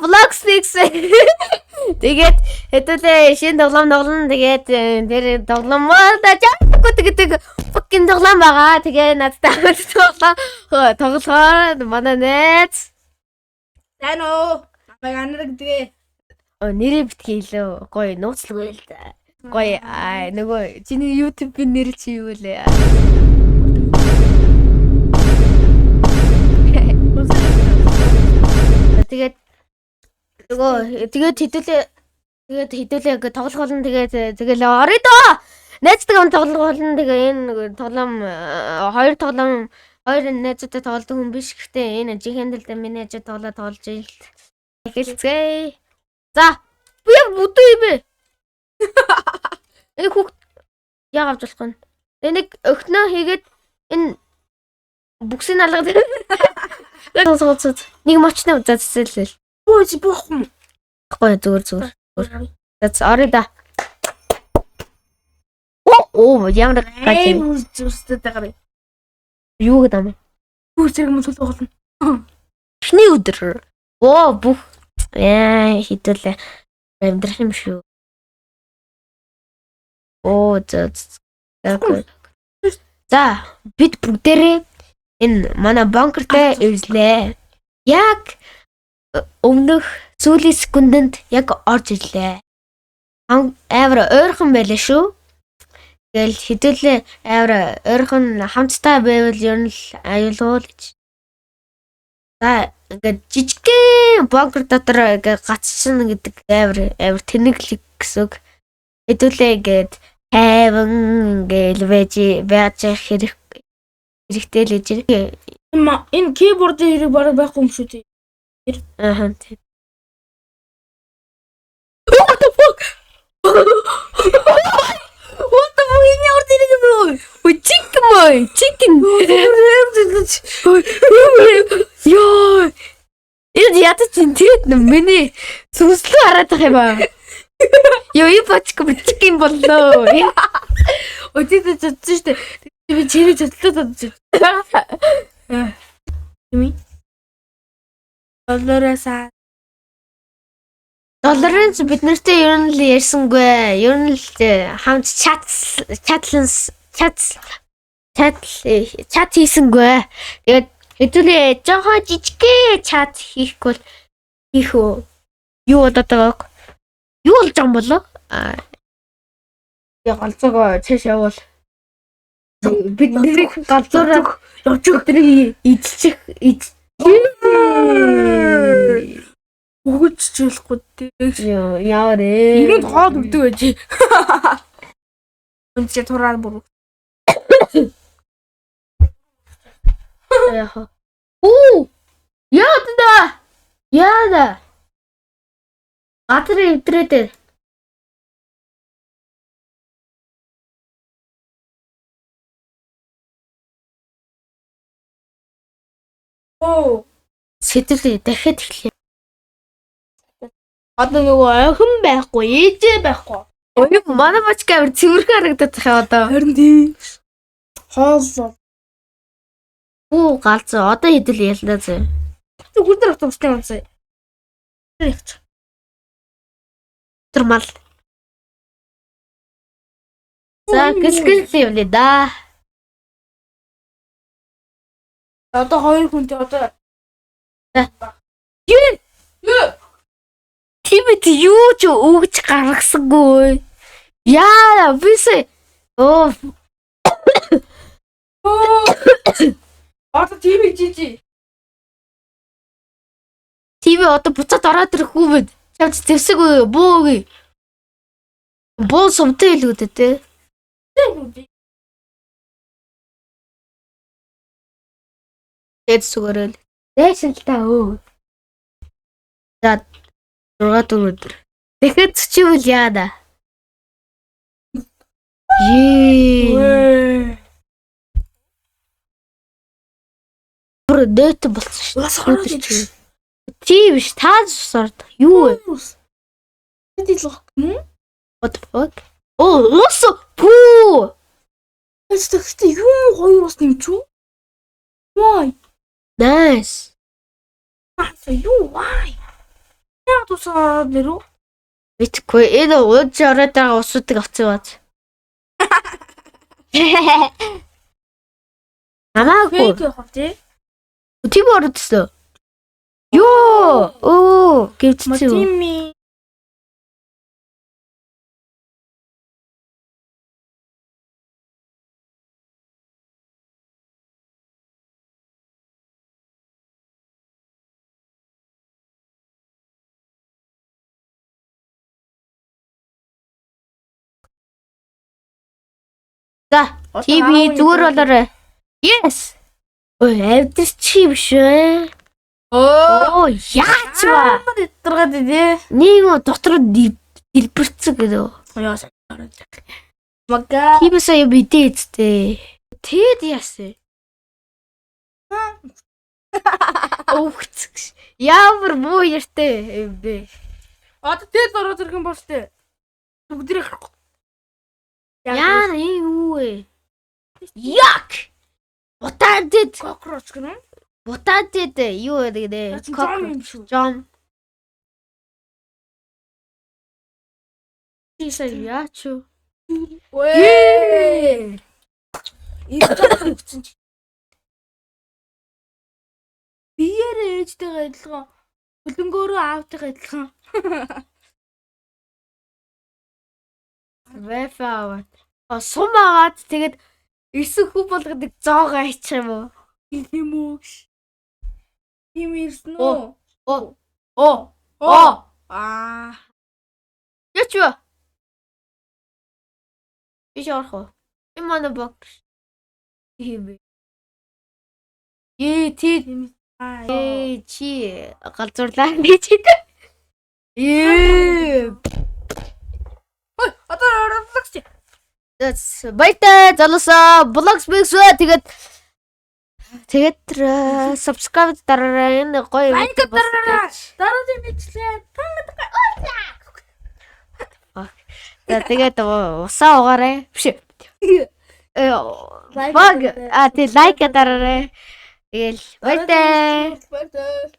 Vlog 6. Тэгээд хэдүүлээ шинэ тоглоом тоглоно. Тэгээд тэр тоглоомоо да жаагүй гэдэг fucking тоглоом байгаа. Тэгээ надтай хамт тоглоом тоглохоор манай найз Сайн уу? Намайг анар гэдэг. Оо, нэрээ битгий илүү гоё нууцлгүй л да. Гоё аа, нөгөө чиний YouTube-ийн нэр чи юу лээ? Тэгээд нөгөө тэгээд хэдүүлээ ингээ тоглох болно, тэгээд тэгэл орё доо. Найзтайгаа хамт тоглох болно. Тэгээ энэ нөгөө тоглоом хоёр тоглоом, хоёр найзуудтай тоглодог хүн биш, гэхдээ энэ жинхэнэ тал дээр миний найзууд тоглоо тоглож ил. Эхэлцгээе. За, би яг бүдүү юм бэ? Энэ хүүхд яг авч болох нь. Энийг өхнөө хийгээд энэ бүксийг алгаад. Цуц. Нэг мочны зацсэл. Бөө чи боохгүй. Гоё, зүгээр зүгээр. За, орё да. Оо, ямар гаж юм. Аим зүстэй байгаа. Юу гэдэг юм? Бүр зэрэг юм төлөв болно. Эхний өдөр. Оо, бүх яа хідүүлээ. Амьдрах юм шүү. Оо, за за. За, бид бүгдээрээ энэ манай бункертай ирлээ. Яг өмнөх сүүлийн секундэнд яг орж ирлээ. Амар ойрхон байлаа шүү. Тэгэл хэдүүлээ амар ойрхон хамтдаа байвал ер нь л аюулгүй л гэж. За, ингээд жижигхэн бункер дотор ингээд гацсан гэдэг амар амар тэнэглэг гэсэн үг. Хэдүүлээ ингээд тайван ингээд байж байж хэрэг хэрэгтэй л гэж. Энэ keyboard-ын хэрэг бараг байхгүй юм шүү дээ. Аа, тийм. What the fuck? What the fuck? Энэ ямар зэрэг юм бэ? Ой, chicken мой, chicken. Йоо. Энэ ядаж чинь тэгэд миний сүнслүү хараад байгаа юм аа. Йоо, энэ бочк chicken боллоо. Ой, тийч чадсан шүү дээ. Би чирээ чадлаа чадчих. Тийм ээ. Доллароос Долларын бид нартэй ер нь л ярьсангүй. Ер нь л хамт чат чатлан чат чат чат хийсэнгүй. Тэгээд хэдүүлээ жоохон жижигхэн чат хийхгүй бол хийх үү? Юу болоод байгааг? Юу болж байгаа юм болоо? Аа, я галзуугаа цааш явуул. Бид нэрийг галзуураа явж тэрийг идчих ид. өгөж чийлэхгүй дээ. Йоо, ямар ээ. Ирээд хоол өгдөг байж. Энд чи тураад бүр. Яг. Оо! Яада! Яада! Газар эвдрээд байна. Оо. Сэтгэл дахиад эхлэе. Одоо нөгөө охин байхгүй, ээжээ байхгүй. Ой, манай бочка амар цэвэрхэн харагдаад байгаа юм одоо. Харин тийм. Хоол. Үү, галзуу. Одоо хэдэл ялнаа зөө. Тэг хүнээр автобусны онцоо. Явчих. Тэр мал. За, гисгэл явлаа да. Одоо хоёр хүнтэй одоо. Юу? Юу? Тимэт юу ч өгч гаргасангүй. Яа, бисээ. Оо, Одоо тийм их жижи. ТV одоо буцаад ороод ирэх үү мэд. Чамд зэвсэг үгүй, буу үгүй. Буу сумтай илүү дээ те. Тэгээд сүгэрэл. Дээш л та өө. За, 6 4 өдөр. Тэгэхэд чивэл яада. Ее. Бүр нөт болсон шүү. Ус ороод ирж. Тийм биш, та ус орд. Юу вэ? Бид илгэх юм. What the fuck? Оо, ус пүү. Тэгэхдээ юм хоёр ус нэмчүү? Why? Nice. Аа, юу why? Яагаад ус ороод нэрв? Мэдхгүй энэ ууж ороод байгаа усуудыг авсан бааз. Хамаагүй. Фейк явах тий. Тийм ороод ирсэн. Йоо! Оо, гівцсэн юм. Матими. За, TV зүгээр болоорой. Yes. Ой, авдирч юм шүү. Оо. Оо, яач вэ? Ямар итэргээд иде. Нэг юм дотор нь дэлбэрцэг гэдэг. Яа сайн ороод. Мага. Тиймээсээ юм идэ эцтэй. Тэгэд яасан? Өвгцэг. Ямар муу ярьтай юм бэ? Одоо тэд ороод ирэх юм бол тээ. Бүгдээрээ харахгүй. Яа, энэ юу вэ? Яг. Бутандэд, Кокроч гэнэ. бутандэд юу гэдэг нэ? Зом юм шүү. Жом. Тийсээ яач юу? Вэ. Энэ өгсөн чи. Биеэрээ ээжтэйгээ адилхан. Хөлөнгөөрөө аавтайгаа адилхан. Wi-Fi аваад. А сум аваад тэгээд ирсэн хүн болгодог зоог айчих юм уу? Тийм үү гэж. Тийм ирсэн Оо. үү? Оо. Оо. Оо. Аа. Яач вэ? Биш орох уу? Энэ манай баг. Тийм ээ. Ээ тий Аа. ээ чи галзуурлаа гэж. Ээ. Ой, одоо оруулагч. Баяртай залуусаа блогс мэгсвэ тэгээд тэгээд subscribe дараарай энэ гоё Лайк видео болсон дараарай. гэж. Дараагийн бичлэгээр За тэгээд усаа угаарай. Биш. Э Лайк баг дараарай. а тий лайк дараарай. Тэгэл баяртай. Баяртай.